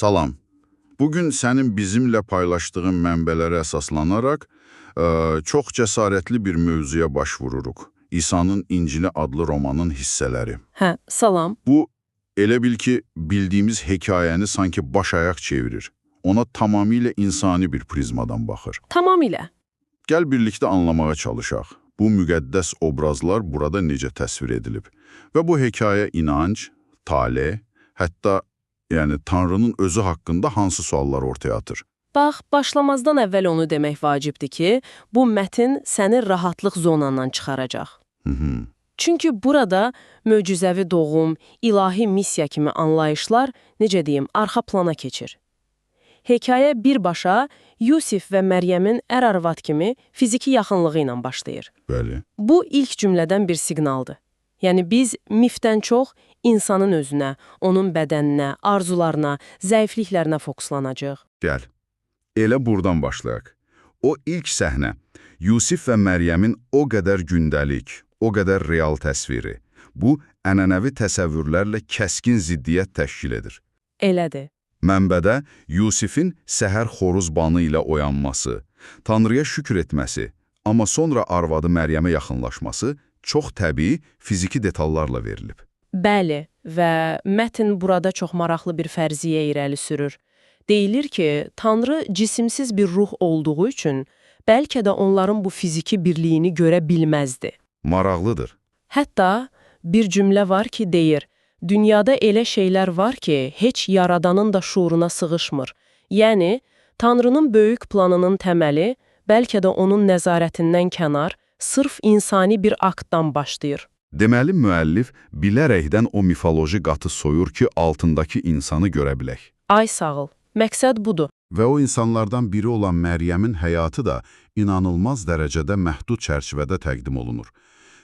Salam. Bugün sənin bizimlə paylaşdığın mənbələrə əsaslanaraq çox cəsarətli bir mövzuya baş vururuq. İsa'nın İncili adlı romanın hissələri. Hə, salam. Bu, elə bil ki, bildiyimiz hekayəni sanki baş ayaq çevirir. Ona tamamilə insani bir prizmadan baxır. Tamamilə. Gəl birlikdə anlamağa çalışaq. Bu müqəddəs obrazlar burada necə təsvir edilib? Və bu hekayə inanc, tale, hətta yəni Tanrının özü haqqında hansı suallar ortaya atır? Bax, başlamazdan əvvəl onu demək vacibdir ki, bu mətn səni rahatlıq zonandan çıxaracaq. Hı. Çünki burada möcüzəvi doğum, ilahi missiya kimi anlayışlar, necə deyim, arxa plana keçir. Hekayə birbaşa Yusif və Məryəmin ər-arvad kimi fiziki yaxınlığı ilə başlayır. Bəli. Bu ilk cümlədən bir siqnaldır. Yəni biz mifdən çox insanın özünə, onun bədəninə, arzularına, zəifliklərinə fokuslanacağıq. Gəl. Elə buradan başlayaq. O ilk səhnə, Yusif və Məryəmin o qədər gündəlik, o qədər real təsviri. Bu, ənənəvi təsəvvürlərlə kəskin ziddiyyət təşkil edir. Elədir. Mənbədə Yusifin səhər xoruz banı ilə oyanması, Tanrıya şükür etməsi, amma sonra arvadı Məryəmə yaxınlaşması çox təbii fiziki detallarla verilib. Bəli, və mətn burada çox maraqlı bir fərziyyə irəli sürür. Deyilir ki, Tanrı cisimsiz bir ruh olduğu üçün bəlkə də onların bu fiziki birliyini görə bilməzdi. Maraqlıdır. Hətta bir cümlə var ki, deyir, dünyada elə şeylər var ki, heç yaradanın da şuuruna sığışmır. Yəni, Tanrının böyük planının təməli bəlkə də onun nəzarətindən kənar, sırf insani bir aktdan başlayır. Deməli, müəllif bilərəkdən o mifoloji qatı soyur ki, altındakı insanı görə bilək. Ay sağ ol. Məqsəd budur. Və o insanlardan biri olan Məryəmin həyatı da inanılmaz dərəcədə məhdud çərçivədə təqdim olunur.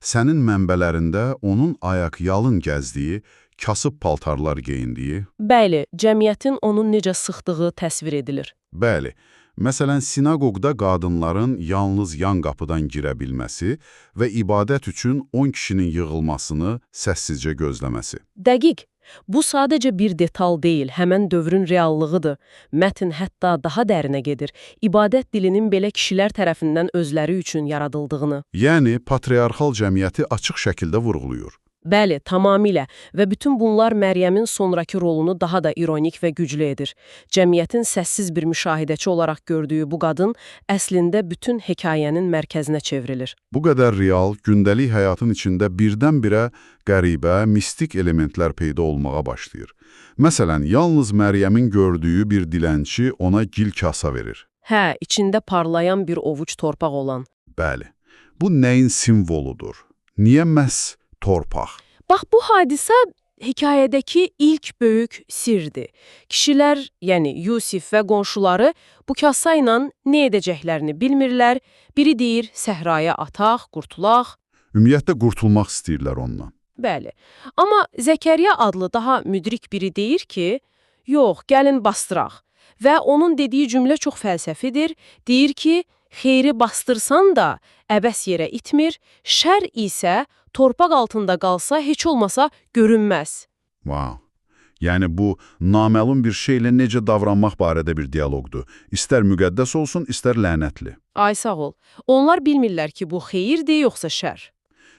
Sənin mənbələrində onun ayaq yalın gəzdiyi, kasıb paltarlar geyindiyi, Bəli, cəmiyyətin onu necə sıxdığı təsvir edilir. Bəli, məsələn, sinaqoqda qadınların yalnız yan qapıdan girə bilməsi və ibadət üçün 10 kişinin yığılmasını səssizcə gözləməsi. Dəqiq. Bu sadəcə bir detal deyil, həmən dövrün reallığıdır. Mətn hətta daha dərinə gedir. İbadət dilinin belə kişilər tərəfindən özləri üçün yaradıldığını. Yəni, patriarxal cəmiyyəti açıq şəkildə vurğuluyur. Bəli, tamamilə və bütün bunlar Məryəmin sonrakı rolunu daha da ironik və güclü edir. Cəmiyyətin səssiz bir müşahidəçi olaraq gördüyü bu qadın əslində bütün hekayənin mərkəzinə çevrilir. Bu qədər real, gündəlik həyatın içində birdən-birə qəribə, mistik elementlər peyda olmağa başlayır. Məsələn, yalnız Məryəmin gördüyü bir dilənçi ona gil kasa verir. Hə, içində parlayan bir ovuc torpaq olan. Bəli, bu nəyin simvoludur? Niyə məhz torpaq? Bax, bu hadisə hekayədəki ilk böyük sirdir. Kişilər, yəni Yusif və qonşuları bu kasa ilə nə edəcəklərini bilmirlər. Biri deyir, səhraya ataq, qurtulaq. Ümumiyyətlə, qurtulmaq istəyirlər ondan. Bəli. Amma Zəkərya adlı daha müdrik biri deyir ki, yox, gəlin bastıraq. Və onun dediyi cümlə çox fəlsəfidir. Deyir ki, xeyri bastırsan da əbəs yerə itmir, şər isə torpaq altında qalsa heç olmasa görünməz. Wow. Yəni bu, naməlum bir şeylə necə davranmaq barədə bir dialoqdur. İstər müqəddəs olsun, istər lənətli. Ay sağ ol. Onlar bilmirlər ki, bu xeyirdir yoxsa şər.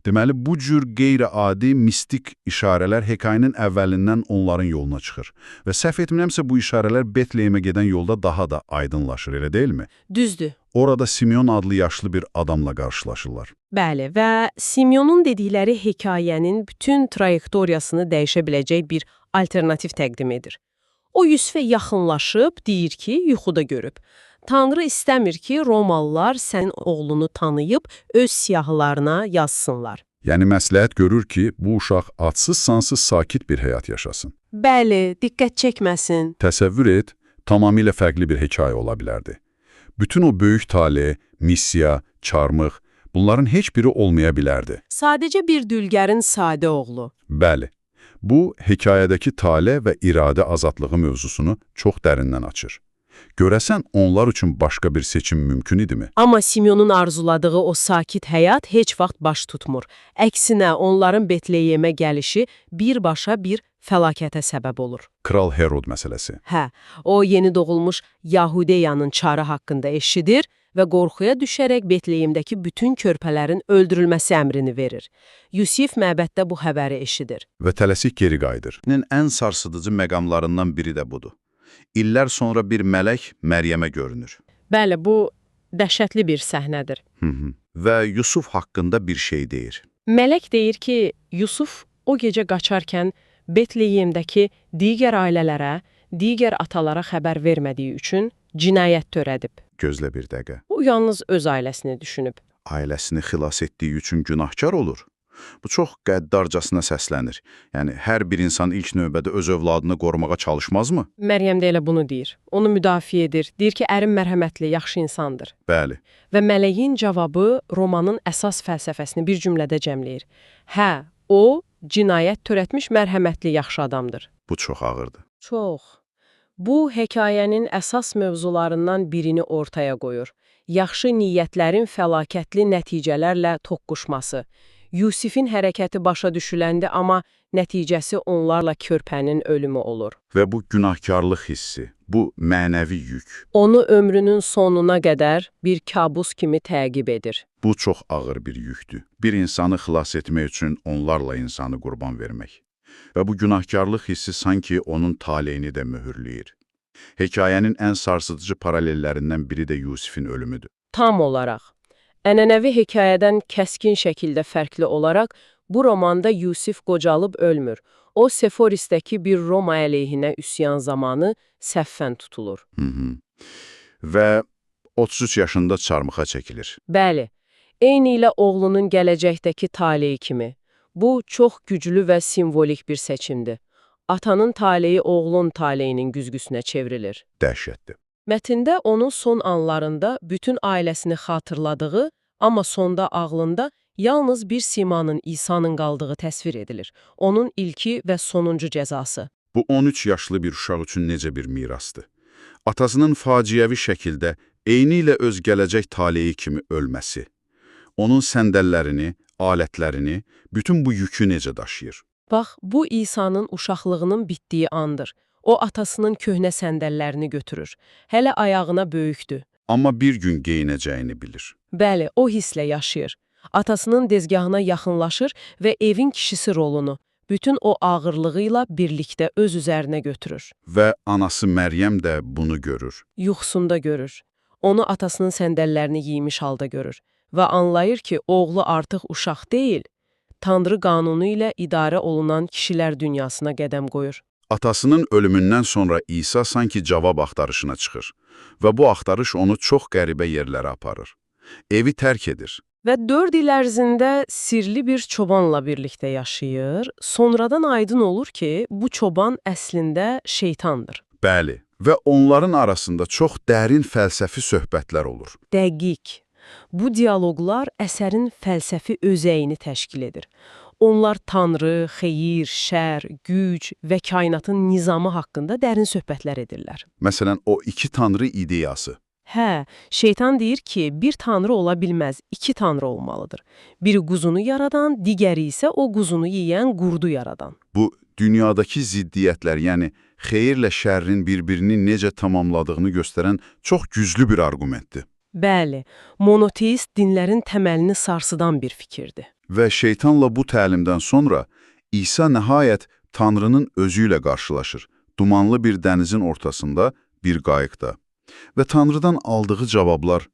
Deməli, bu cür qeyri-adi, mistik işarələr hekayənin əvvəlindən onların yoluna çıxır. Və səhv etmirəmsə, bu işarələr Betlehemə gedən yolda daha da aydınlaşır, elə deyilmi? Düzdür. Orada Simeon adlı yaşlı bir adamla qarşılaşırlar. Bəli, və Simeonun dedikləri hekayənin bütün trayektoriyasını dəyişə biləcək bir alternativ təqdim edir. O Yusifə yaxınlaşıb deyir ki, yuxuda görüb. Tanrı istəmir ki, Romalılar sənin oğlunu tanıyıb öz siyahılarına yazsınlar. Yəni məsləhət görür ki, bu uşaq adsız-sansız sakit bir həyat yaşasın. Bəli, diqqət çəkməsin. Təsəvvür et, tamamilə fərqli bir hekayə ola bilərdi. Bütün o böyük tale, missiya, çarmıx, bunların heç biri olmaya bilərdi. Sadəcə bir dülgərin sadə oğlu. Bəli, bu hekayədəki tale və iradə azadlığı mövzusunu çox dərindən açır. Görəsən onlar üçün başqa bir seçim mümkün idimi? Amma Simeonun arzuladığı o sakit həyat heç vaxt baş tutmur. Əksinə, onların Betleyemə gəlişi birbaşa bir fəlakətə səbəb olur. Kral Herod məsələsi. Hə, o yeni doğulmuş Yahudiyanın çarı haqqında eşidir və qorxuya düşərək Betleyemdəki bütün körpələrin öldürülməsi əmrini verir. Yusif məbəddə bu xəbəri eşidir. Və tələsik geri qayıdır. Ən sarsıdıcı məqamlarından biri də budur. İllər sonra bir mələk Məryəmə görünür. Bəli, bu dəhşətli bir səhnədir. Və Yusuf haqqında bir şey deyir. Mələk deyir ki, Yusuf o gecə qaçarkən Betleyemdəki digər ailələrə, digər atalara xəbər vermədiyi üçün cinayət törədib. Gözlə bir dəqiqə. O yalnız öz ailəsini düşünüb. Ailəsini xilas etdiyi üçün günahkar olur. Bu çox qəddarcasına səslənir. Yəni hər bir insan ilk növbədə öz övladını qorumağa çalışmazmı? Məryəm də elə bunu deyir. Onu müdafiə edir. Deyir ki, ərim mərhəmətli, yaxşı insandır. Bəli. Və mələyin cavabı romanın əsas fəlsəfəsini bir cümlədə cəmləyir. Hə, o cinayət törətmiş mərhəmətli, yaxşı adamdır. Bu çox ağırdı. Çox. Bu, hekayənin əsas mövzularından birini ortaya qoyur. Yaxşı niyyətlərin fəlakətli nəticələrlə toqquşması. Yusifin hərəkəti başa düşüləndi, amma nəticəsi onlarla körpənin ölümü olur. Və bu günahkarlıq hissi, bu mənəvi yük, Onu ömrünün sonuna qədər bir kabus kimi təqib edir. bu çox ağır bir yükdür. Bir insanı xilas etmək üçün onlarla insanı qurban vermək. Və bu günahkarlıq hissi sanki onun taleyini də möhürləyir. Hekayənin ən sarsıdıcı paralellərindən biri də Yusifin ölümüdür. Tam olaraq. Ənənəvi hekayədən kəskin şəkildə fərqli olaraq bu romanda Yusif qocalıb ölmür. O, Seforisdəki bir Roma əleyhinə üsyan zamanı səhvən tutulur. Və 33 yaşında çarmıxa çəkilir. Bəli, eynilə oğlunun gələcəkdəki taleyi kimi. Bu, çox güclü və simvolik bir seçimdir. Atanın taleyi oğlun taleyinin güzgüsünə çevrilir. Dəhşətli. Mətndə onun son anlarında bütün ailəsini xatırladığı, amma sonda ağlında yalnız bir simanın İsa'nın qaldığı təsvir edilir. Onun ilki və sonuncu cəzası. Bu 13 yaşlı bir uşaq üçün necə bir mirasdır. Atasının faciəvi şəkildə eynilə öz gələcək taleyi kimi ölməsi. Onun səndəllərini, alətlərini, bütün bu yükü necə daşıyır? Bax, bu İsa'nın uşaqlığının bitdiyi andır. O atasının köhnə səndəllərini götürür. Hələ ayağına böyükdür. Amma bir gün geyinəcəyini bilir. Bəli, o hisslə yaşayır. Atasının dezgahına yaxınlaşır və evin kişisi rolunu bütün o ağırlığı ilə birlikdə öz üzərinə götürür. Və anası Məryəm də bunu görür. Yuxusunda görür. Onu atasının səndəllərini giymiş halda görür və anlayır ki, oğlu artıq uşaq deyil, Tanrı qanunu ilə idarə olunan kişilər dünyasına qədəm qoyur. Atasının ölümündən sonra İsa sanki cavab axtarışına çıxır və bu axtarış onu çox qəribə yerlərə aparır. Evi tərk edir. Və 4 il ərzində sirli bir çobanla birlikdə yaşayır. Sonradan aydın olur ki, bu çoban əslində şeytandır. Bəli, və onların arasında çox dərin fəlsəfi söhbətlər olur. Dəqiq. Bu dialoqlar əsərin fəlsəfi özəyini təşkil edir. Onlar Tanrı, xeyir, şər, güc və kainatın nizamı haqqında dərin söhbətlər edirlər. Məsələn, o iki tanrı ideyası. Hə, şeytan deyir ki, bir tanrı ola bilməz, iki tanrı olmalıdır. Biri quzunu yaradan, digəri isə o quzunu yeyən qurdu yaradan. Bu, dünyadakı ziddiyyətlər, yəni xeyirlə şərrin bir-birini necə tamamladığını göstərən çox güclü bir arqumentdir. Bəli, monoteist dinlərin təməlini sarsıdan bir fikirdir. Və şeytanla bu təlimdən sonra İsa nəhayət Tanrının özü ilə qarşılaşır. Dumanlı bir dənizin ortasında bir qayıqda. Və Tanrıdan aldığı cavablar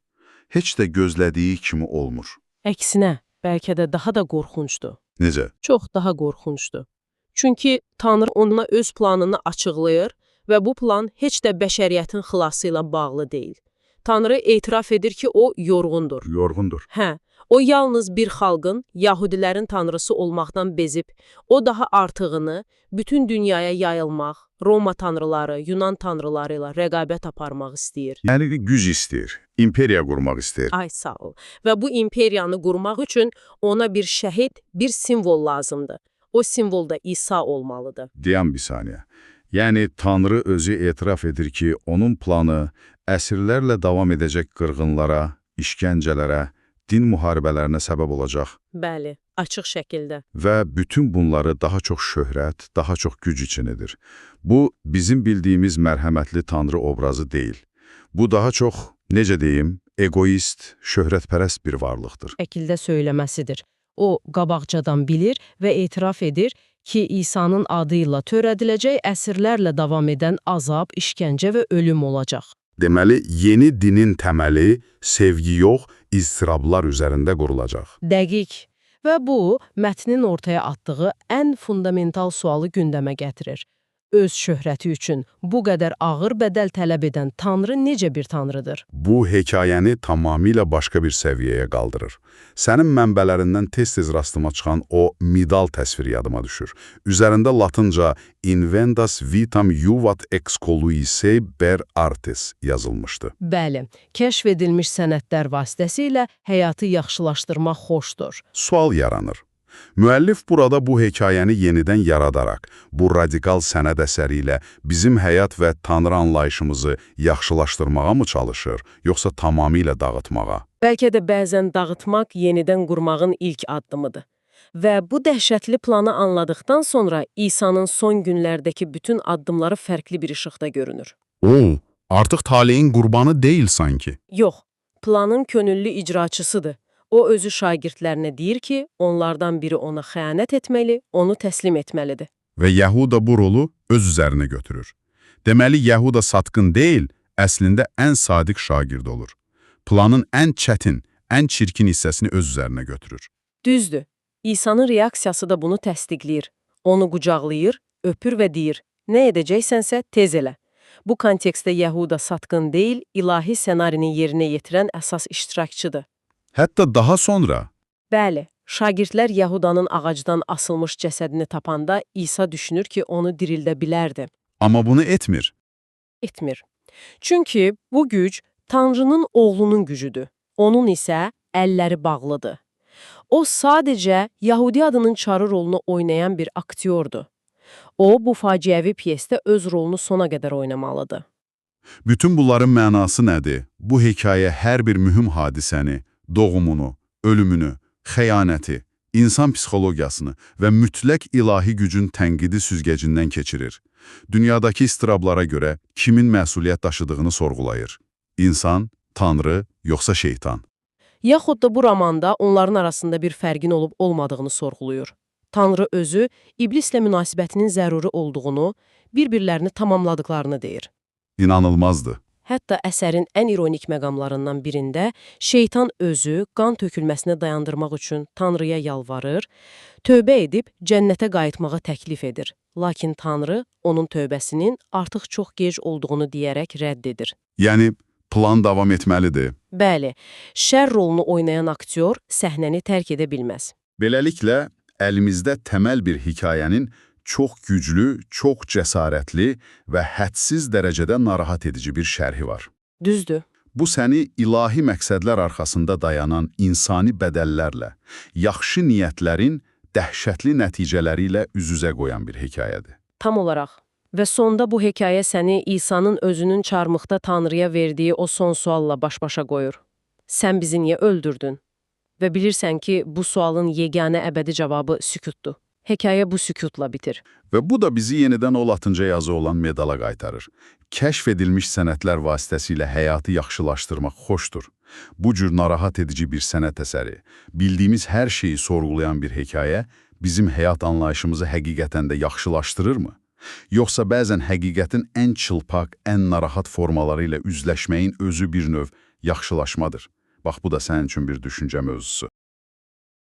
heç də gözlədiyi kimi olmur. Əksinə, bəlkə də daha da qorxuncdur. Necə? Çox daha qorxuncdur. Çünki Tanrı ona öz planını açıqlayır və bu plan heç də bəşəriyyətin xilası ilə bağlı deyil. Tanrı etiraf edir ki, o yorğundur. Yorğundur. Hə, o yalnız bir xalqın, Yahudilərin tanrısı olmaqdan bezib, o daha artığını bütün dünyaya yayılmaq, Roma tanrıları, Yunan tanrıları ilə rəqabət aparmaq istəyir. Yəni güc istəyir, imperiya qurmaq istəyir. Ay sağ ol. Və bu imperiyanı qurmaq üçün ona bir şəhid, bir simvol lazımdır. O simvol da İsa olmalıdır. Dayan bir saniyə. Yəni, Tanrı özü etiraf edir ki, onun planı əsrlərlə davam edəcək qırğınlara, işgəncələrə, din müharibələrinə səbəb olacaq. Bəli, açıq şəkildə. Və bütün bunları daha çox şöhrət, daha çox güc üçün edir. Bu, bizim bildiyimiz mərhəmətli Tanrı obrazı deyil. Bu daha çox, necə deyim, egoist, şöhrətpərəst bir varlıqdır. Şəkildə söyləməsidir. O, qabaqcadan bilir və etiraf edir ki, İsa'nın adı ilə törədiləcək əsrlərlə davam edən azab, işgəncə və ölüm olacaq. Deməli, yeni dinin təməli sevgi yox, iztirablar üzərində qurulacaq. Dəqiq. Və bu, mətnin ortaya atdığı ən fundamental sualı gündəmə gətirir. Öz şöhrəti üçün bu qədər ağır bədəl tələb edən Tanrı necə bir Tanrıdır? Bu hekayəni tamamilə başqa bir səviyyəyə qaldırır. Sənin mənbələrindən tez-tez rastıma çıxan o midal təsviri yadıma düşür. Üzərində latınca Invendas vitam juvat excoluisse per artes yazılmışdı. Bəli, kəşf edilmiş sənətlər vasitəsilə həyatı yaxşılaşdırmaq xoşdur. Sual yaranır. Müəllif burada bu hekayəni yenidən yaradaraq, bu radikal sənət əsəri ilə bizim həyat və Tanrı anlayışımızı yaxşılaşdırmağa mı çalışır, yoxsa tamamilə dağıtmağa? Bəlkə də bəzən dağıtmaq yenidən qurmağın ilk addımıdır. Və bu dəhşətli planı anladıqdan sonra İsa'nın son günlərdəki bütün addımları fərqli bir işıqda görünür. O, artıq taleyin qurbanı deyil sanki. Yox, planın könüllü icraçısıdır. O özü şagirdlərinə deyir ki, onlardan biri ona xəyanət etməli, onu təslim etməlidir. Və Yahuda bu rolu öz üzərinə götürür. Deməli, Yahuda satqın deyil, əslində ən sadiq şagird olur. Planın ən çətin, ən çirkin hissəsini öz üzərinə götürür. Düzdür. İsa'nın reaksiyası da bunu təsdiqləyir. Onu qucaqlayır, öpür və deyir, nə edəcəksənsə tez elə. Bu kontekstdə Yahuda satqın deyil, ilahi ssenarinin yerinə yetirən əsas iştirakçıdır. Hətta daha sonra Bəli, şagirdlər Yahudanın ağacdan asılmış cəsədini tapanda İsa düşünür ki, onu dirildə bilərdi. Amma bunu etmir. Etmir. Çünki bu güc Tanrının oğlunun gücüdür. Onun isə əlləri bağlıdır. O sadəcə Yahudi adının çarı rolunu oynayan bir aktyordur. O, bu faciəvi pyesdə öz rolunu sona qədər oynamalıdır. Bütün bunların mənası nədir? Bu hekayə hər bir mühüm hadisəni, doğumunu, ölümünü, xəyanəti, insan psixologiyasını və mütləq ilahi gücün tənqidi süzgəcindən keçirir. Dünyadakı istirablara görə kimin məsuliyyət daşıdığını sorğulayır. İnsan, Tanrı, yoxsa şeytan? Yaxud da bu romanda onların arasında bir fərqin olub olmadığını sorğuluyur. Tanrı özü iblislə münasibətinin zəruri olduğunu, bir-birlərini tamamladıqlarını deyir. İnanılmazdı. Hətta əsərin ən ironik məqamlarından birində şeytan özü qan tökülməsinə dayandırmaq üçün Tanrıya yalvarır, tövbə edib cənnətə qayıtmağa təklif edir. Lakin Tanrı onun tövbəsinin artıq çox gec olduğunu deyərək rədd edir. Yəni, plan davam etməlidir. Bəli, şər rolunu oynayan aktyor səhnəni tərk edə bilməz. Beləliklə, əlimizdə təməl bir hekayənin çox güclü, çox cəsarətli və hədsiz dərəcədə narahat edici bir şərhi var. Düzdür. Bu səni ilahi məqsədlər arxasında dayanan insani bədəllərlə, yaxşı niyyətlərin dəhşətli nəticələri ilə üz-üzə qoyan bir hekayədir. Tam olaraq. Və sonda bu hekayə səni İsa'nın özünün çarmıxda Tanrıya verdiyi o son sualla baş-başa qoyur. Sən bizi niyə öldürdün? Və bilirsən ki, bu sualın yeganə əbədi cavabı sükutdur. Hekayə bu sükutla bitir. Və bu da bizi yenidən o latınca yazı olan medala qaytarır. Kəşf edilmiş sənətlər vasitəsilə həyatı yaxşılaşdırmaq xoşdur. Bu cür narahat edici bir sənət əsəri, bildiyimiz hər şeyi sorğulayan bir hekayə bizim həyat anlayışımızı həqiqətən də yaxşılaşdırırmı? Yoxsa bəzən həqiqətin ən çılpaq, ən narahat formaları ilə üzləşməyin özü bir növ yaxşılaşmadır. Bax, bu da sənin üçün bir düşüncə mövzusu.